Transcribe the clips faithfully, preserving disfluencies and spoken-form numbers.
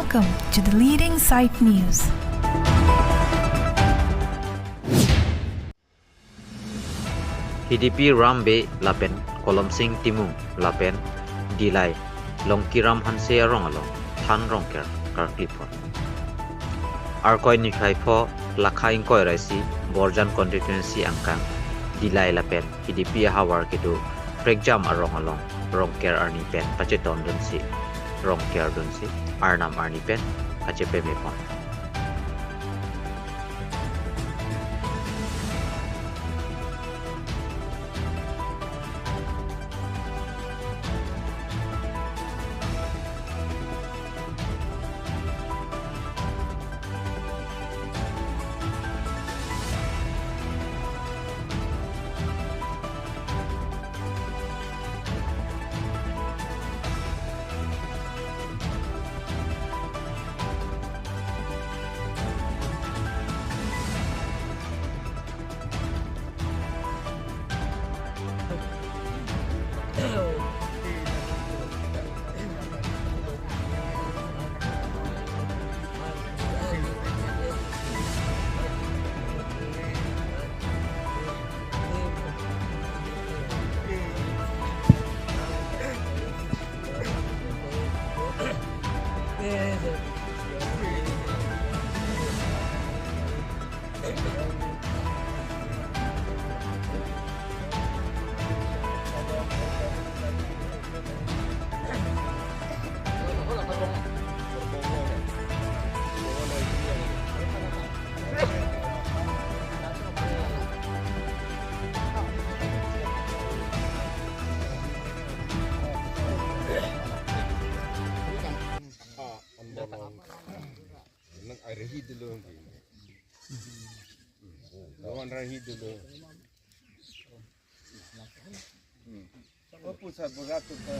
Welcome to the leading site news. Hidipi Ram Bey lapen Kolomsing Timung lapen Dillai Longkiram Hanse arong along than Rongker karkliphon. Arkoi niphai pho lakha ingkoi ra isi Borjan constituency angkang Dillai lapen Hidipi ahavar kedo prekjam arong along Rongker arni pen pachetondunsi, Rongker dunsi, Arnam arni pen kachepemepon. Nang arahi dulu. Lawan rahi dulu. Opo sa berat tu ka.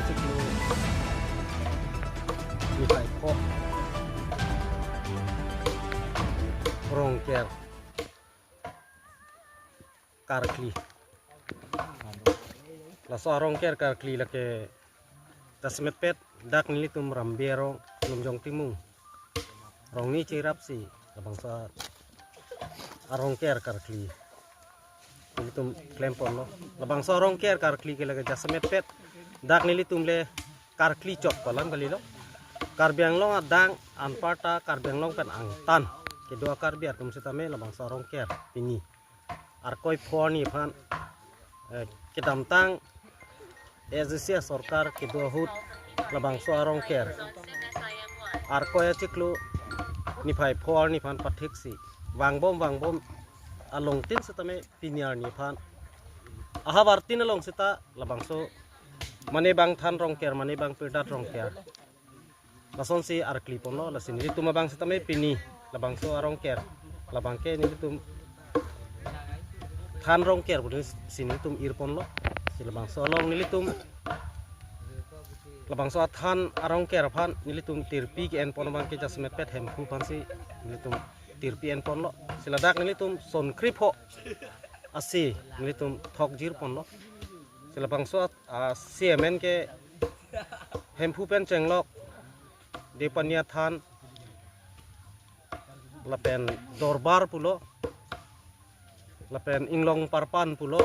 Chiklo niphai pho Rongker karkli. Laso arongker karkli lake jasemetpet dak nelitum Rambi arong Lumjong Timung Rongni cherapsi labangso arongker karkli nelitum klemponlo. Labangso arongker karkli ke lake jasemetpet dak nelitum le karkli chot kolang kalilo. Karbi Anglong adang anparta Karbi Anglong pen angtan kedo a-Karbi atum sitame labangso arongker pini Arkoi pho arni aphan, eh, kedamtang A D C sorkar kedo ahut labangso arongker Arkoi achiklo niphai pho arni aphan pathiksi vangbom vangbom alongtin sitame pini arni aphan ahavartin along sita labangso mane bang than rongker, mane bang pirdat rongker, lasonsi arkliponlo. Lasi nelitum abang sitame pini labangso arongker labang ke nelitum than rongker puni si nelitum irponlo. Si labangso along nelitum labangso athan arongker aphan nelitum tirpi ke-enpon abang ke jasemetpet Hemphu aphansi nelitum tirpi enponlo. Si ladak nelitum son kripho asi nelitum thokjirponlo. Si labangso a-, a-, C M N ke Hemphu pen chenglok Deopani Athan lapen Dorbar pulo, lapen Inglong Parpan pulo,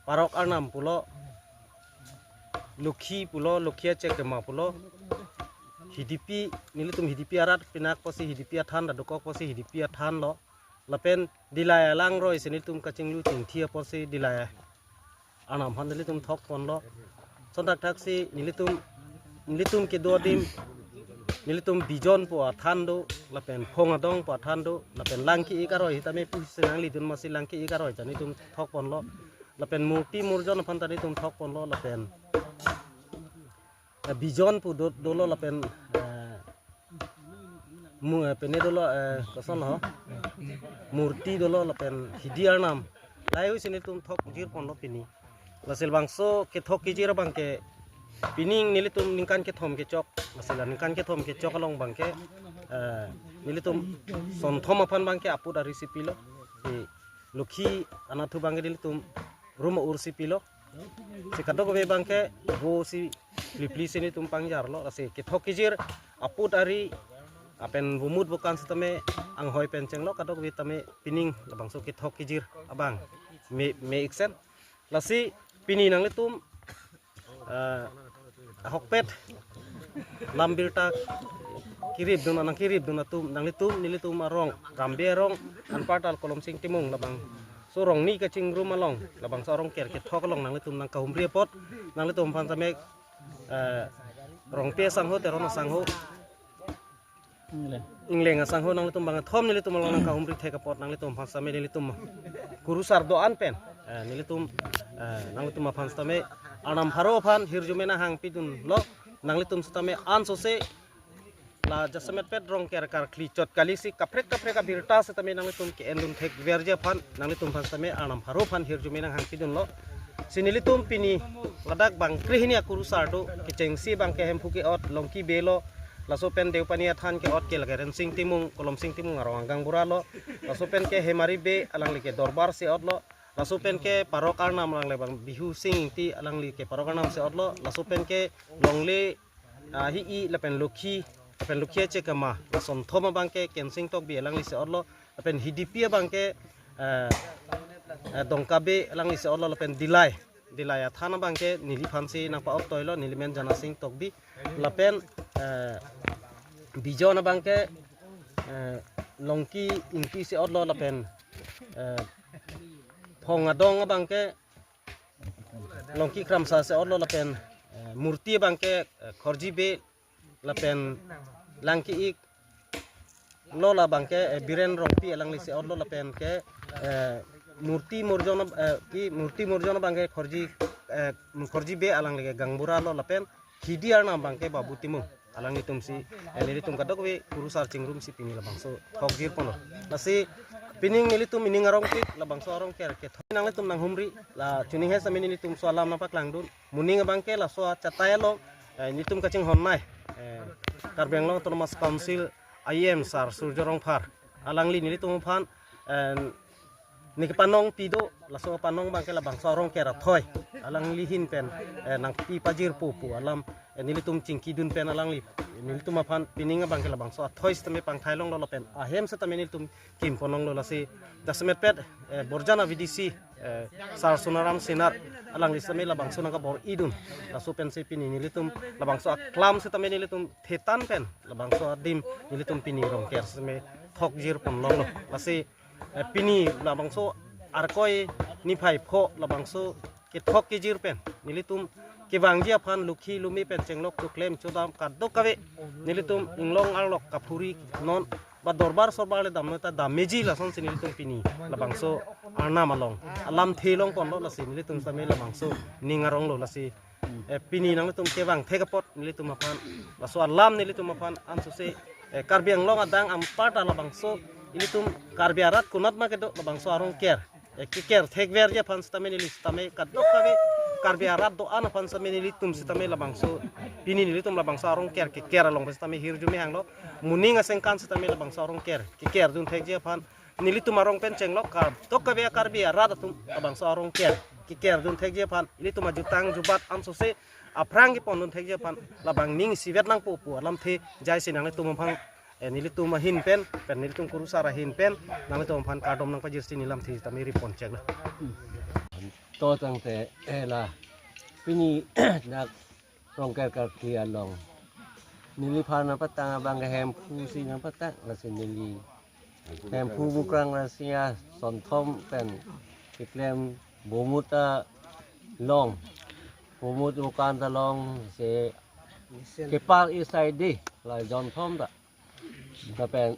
Parok Arnam pulo, Lokhi pulo, Lokhi Achekema pulo, Hidipi, nelitum Hidipi arat pinak apotsi Hidipi Athan, adokok apotsi Hidipi Athanlo, lapen Dilai alangroi si nelitum kachinglu chingthi apotsi Dilai Arnam aphan nelitum thokponlo. Sontak thaksi nelitum, nelitum kedo adim, nelitum Bijon pu athan do, lapen Phong Adong pu athan do, lapen Langki-ik aroi sitame pusi nanglidun masi Langki-ik aroi ta nelitum thokponlo. Lapen Murti Murjon aphan ta nelitum thokponlo, lapen eh, Bijon pu do-, dolo lapen, eh, mu, eh, pene dolo, eh, kosonlo, Murti dolo lapen Hidi Arnam. Laheihui si nelitum thokjirponlo pini. Lasi labangso kethok kejir abang ke pining nelitum ningkan kethom kechok. Lasi la ningkan kethom kechok along abang ke, eh, nelitum sonthom aphan abang ke aput ari si pilo. Si Lokhi anatthu abang ke nelitum rum ur si pilo. Si kadokave abang ke vo si plipli si nelitum pangjarlo, lasi kethok kejir aput ari lapen vomut vokan sitame anghoi pen chenglo, kadokave tame pining labangso kethok kejir abang me, me-iksen. Lasi pini nanglitum, eh, ahokpet lam birta kiripdun, nangkiripdun atum, nanglitum, nelitum arong, Rambi arong anparta Kolomsing Timung labangso Rongni kachingrum along, labangso arongker kethok along nanglitum nangkahumri apot, nanglitum aphan tame, eh, Rongpi asangho, Teron asangho, Ingleng asangho, nanglitum bangkethom nelitum along nangkahumri thek apot, nanglitum aphan tame nelitum kurusar do-an pen, eh, nelitum, eh, nanglitum aphan tame Arnam pharo aphan hirjume nanghangpidunlo. Nanglitum sitame ansose la jasemetpet rongker karkli chot kalisi kaprek kaprek abirta sitame nanglitum ke-endun thekverji aphan nanglitum aphan sitame Arnam pharo aphan hirjume nanghangpidunlo. Si nelitum pini ladak bang krehini akurusar do, kechengsi abang ke Hemphu ke-ot, Longki Bey lo, laso pen Deopani Athan ke-ot ke lake Rensing Timung, Kolomsing Timung arong gaonbura lo, laso pen ke Hemari Bey alangli ke Dorbar si otlo, laso pen ke Parok Arnam alangli abang Bihu Sing Ingti alangli ke Parok Arnam si otlo, laso pen ke Longle, ah, Hi-i lapen Lokhi, lapen Lokhi Achekema, la sonthom abang ke Kensing Tokbi alangli si otlo, lapen Hidipi abang ke, eh, eh, Dongka Bey alangli si otlo, lapen Dilai, Dilai Athan abang ke neliphansi nangpa-op toilo, nelimen Janasing Tokbi, lapen, eh, Bijon abang ke, eh, Longki Ingti si otlo, lapen, eh, Phong Adong abang ke Longki Kramsa si otlo, lapen, eh, Murti abang ke, eh, Khorji Bey, lapen Langki-ik lo, labang ke, eh, Biren Rongpi alangli si otlo, lapen ke, eh, Murti Murjon, eh, ki Murti Murjon abang ke Khorji, eh, Khorji Bey alangli ke gaonbura lo, lapen Hidi Arnam abang ke Babu Timung. Alanglitum si, eh, nelitum kadokave kurusar chingrumsi pini labangso thokjir ponlo. Lasi pining nelitum ining arongpik labangso arongker kethoi nanglitum nanghumri, la chuning he sami nelitum so alam nangpaklangdun. Moning abangke laso achatai along, eh, nelitum kachinghon nai, eh, Karbi Anglong Autonomous Council I M sir Surjo Rongphar, alangli nelitum aphan, eh, neke panong pido, laso panong abangke labangso arongker athoi alangli ahin pen, eh, nangpi pajirpo pu alam, eh, nelitum chingkidun pen alangli nelitum aphan pining abangke labangso athoi sitame pangthai longlo lapen ahem sitame nelitum kim ponlonglo. Lasi jasemet pet, eh, Borjan a V D C, eh, sir Sonaram Sinar, alangli sitame labangso nangkabor-idun. Laso pensi pini nelitum labangso aklam sitame nelitum thetan pen labangso adim nelitum pini arongker sitame thokjir ponlonglo. Lasi, eh, pini labangso Arkoi niphai pho labangso kethok kejir pen nelitum kevangji aphan lukhi lumi pen chenglok choklem chodam kadokave nelitum inglong arlok kaphuri non ba dorbar sorbar le damnoi ta dammeji lasonsi nelitum pini labangso arnam along alamthe long ponlo. Lasi nelitum sitame labangso ning aronglo. Lasi, eh, pini nanglitum kevang thek apot nelitum aphan, laso alam nelitum aphan ansose, eh, Karbi Anglong adang anparta labangso ilitum Karbi arat konat ma kedo labangso arongker, eh, keker thekverji aphan sitame neli sitame kadokave Karbi arat do-an aphan sitame nelitum sitame labangso pini nelitum labangso arongker keker along sitame hirjume hanglo. Moning asengkan sitame labangso arongker kekerdun thekji aphan nelitum arong pen chenglok kadokave Karbi arat atum labangso arongker kekerdun thekji aphan ilitum ajutang jubat ansose aphrang kepondun thekji aphan labang ning isivet nangpo pu alamthe jaisi nanglitum aphan, eh, nelitum ahin pen, pen nelitum kurusar ahin pen nanglitum aphan kardom nangpajirsi neli lamthe sitame ri poncheklo. To tangte, eh, la pini dak rongker karkli along neliphan nangpatang abang ke Hemphu si nangpatang, lasi neli Hemphu Bukrang Rasia Sonthom pen keklem bomut along, bomut bukan ta long si kepal isai di la jonthom ta. Lapen,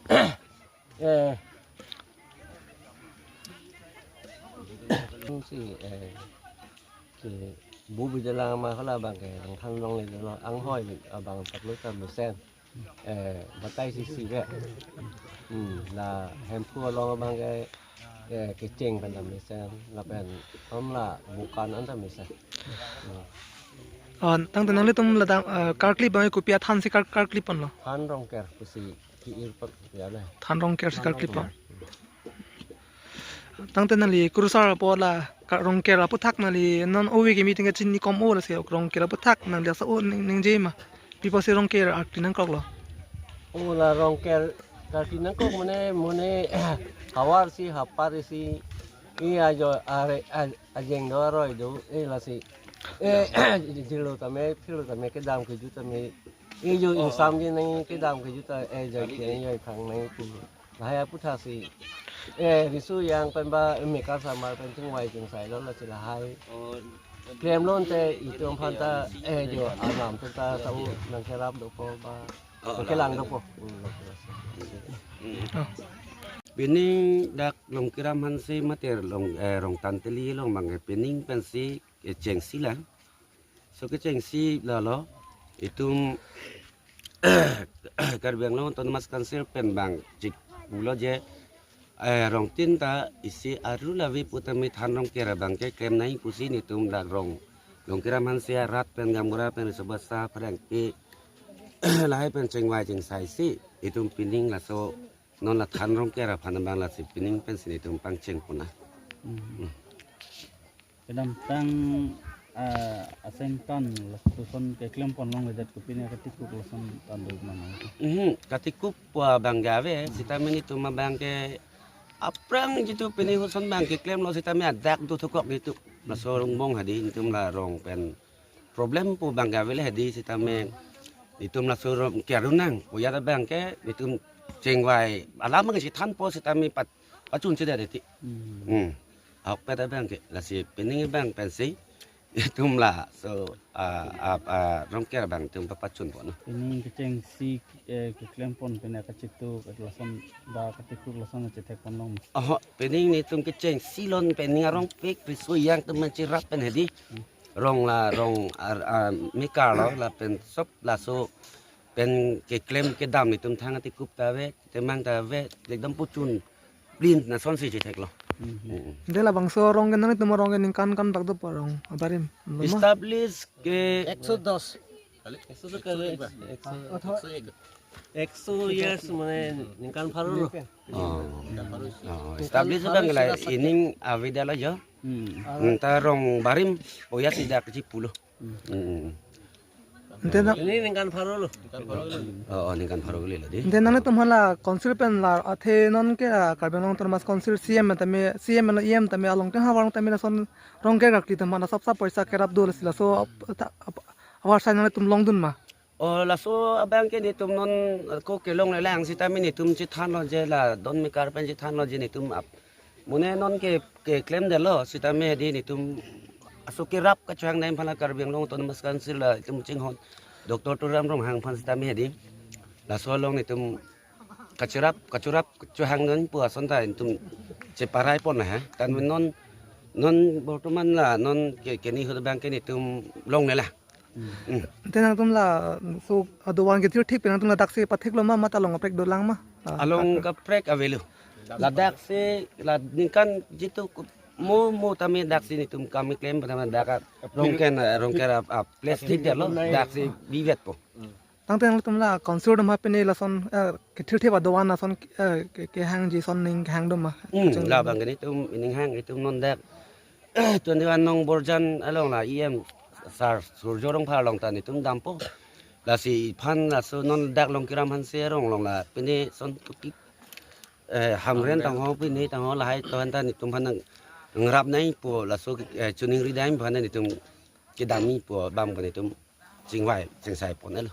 eh, si, eh, ke bu bijalang ma hala abang ke lang than long le lo anghoi abang taklo ta mesen, eh, batai sisi ke. Hmm, la Hemphu along abang ke, eh, kecheng pen ta mesen, lapen hom la bukan an ta mesen. Hmm. Oh, tangte nanglitum ladak, eh, karkli abang kopi athan si kar-, karkli ponlo? Than rongker pusi ki-ir pot ya le. Than rongker si karkli pon. Tangte nangli kurusar apot la ka-, rongker aputhak nangli non ove ke meeting kachini kom o lasi rongker aputhak nangli asa o ning, ningje ma. Pi apotsi rongker karkli nangkroklo? O la rongker karkli nangkrok mane, mane havar si hapar si i ajo are, a-, ajeng do aroi do e lasi. E, jilo tame, philo tame kedam keju tame. E jo insam je nang kedam keju ta, e jo ke jo phang nang pu. Lahai aputhak si, eh, riso yang pen ba mekar samar pen chingvai chingsai lo lasi lahai. Klemlo te itum aphan ta, eh, jo anam ta ta sau nangkerap dopo ba. Oh, kelang dopo. Hmm, lo. Oh. Pining dak Longkiram Hanse mate Long, eh, Rongtanteli along abang pining pensi kechengsi la. So kechengsi lalo itum Karbi Anglong Autonomous Council pen abang chik pulo je, eh, rongtin ta isi aru lavi putame than rongker abang keklem nai pusi nelitum dak rong Longkiram Hanse arat pen gaonbura pen riso basa pherangke lahai pen chingvai chingsai si itum pining laso non la than rongker aphan abang lasi pining pensi nelitum pangcheng pon na. Hmm. Kedamtang, ah, asengkan lason keklem pon longledet kopine katikuk lason tando mana. Mhm, katikuk pu abang ke ave, sitame nelitum abang ke aphrang jitu pini huson abang keklemlo sitame adak do thukok nelitum. Laso rungbong hadi nelitum la rong pen problem pu abang ke ave le hadi sitame nelitum laso rongker arunang. Oyat abang ke nelitum chingvai alam abang si thanpo sitame pat pachun si dati. Hmm. Hmm. Ahokpet abang ke lasi pining abang pensi itum laso, ah, ah, ah, rongker abang itum papachun pon. Pining kechengsi, eh, keklem pon pine kachitu lason ba katikuk lason chethek pon long. Oho, pining nelitum kechengsi lon pining arongpik riso yang teman chirap pen hadi. Hmm. Rong la rong ar, ah, mekar lo lapen sop laso Pen keklem kedam netum thang atikup ta ave, temang ta ave, ekdom puchun plin na sonsi chetheklo. Hmm. Ante labangso arong ke nanglitum arong ke ningkan kan bak do pa arong abarim? Lo ma? Establish ke একশো দশ। একশো তো কেনে? একশো, একশো ইয়ার্স মানে নিংকান ফারো লো। Oh. Oh, establish abang la ining avedetlo jo. Hmm. Hmm, ta rong barim oyat tidak kecil pulo. Hmm. Ante na, ini ningkan pharo lo. Oh, oh, ningkan pharo lo di. Ante nanglitum hala council pen la athe non ke, ah, Karbi Anglong Autonomous Council C E M tame, C E M lo E M tame along ke havar tame lason rong ke rakli tame la sap sap poisa kerap do lasi laso ap-, ta-, ap-, havar sai nanglitum longdun ma? Oh, laso abang ke netum non ko kelonglelang sitame netum chethanlo je la don mekar pen chethanlo je netum ap. Mane non ke, keklemdetlo sitame di netum aso kerap kachohang dam aphan la Karbi Anglong Autonomous Council la itum chinghon Doctor Tuliram Ronghang aphan sitame di. Laso along netum kacherap, kacherap chohang dam pu ason ta netum cheparai pon ha. Tan non, non bortoman la non ke, keni hut abang ke netum longlelang. Hmm. Ante nangtum laso adovan kethirthip nangtum ladak si patheklo ma, mate along kaprek dolang ma? Ah, along kaprek avelo. Ladak si la ningkan jitu ku-, mo, mo tame dak si netum kam keklem pen tame dak a rongken, rongken a, a plastic detlo, dak si bivetpo. Tangte nangtum la council atum ha pine lason, eh, kethirthip adovan lason, eh, ke, kehangji ason ning kehang do ma? Hmm, labang ke netum ining hang itum non dak twenty-one nong Borjan along la E M sir Surjo Rongphar along ta netum dampo. Lasi iphan laso non dak Longkiram Hanse arong along la pine son tuki, eh, Hamren tangho pine tangho lahai tohan ta netum aphan nang ngrap nangpo laso, eh, choningri dam aphan netum kedam nangpo bang ke netum chingvai chingsai pon-etlo.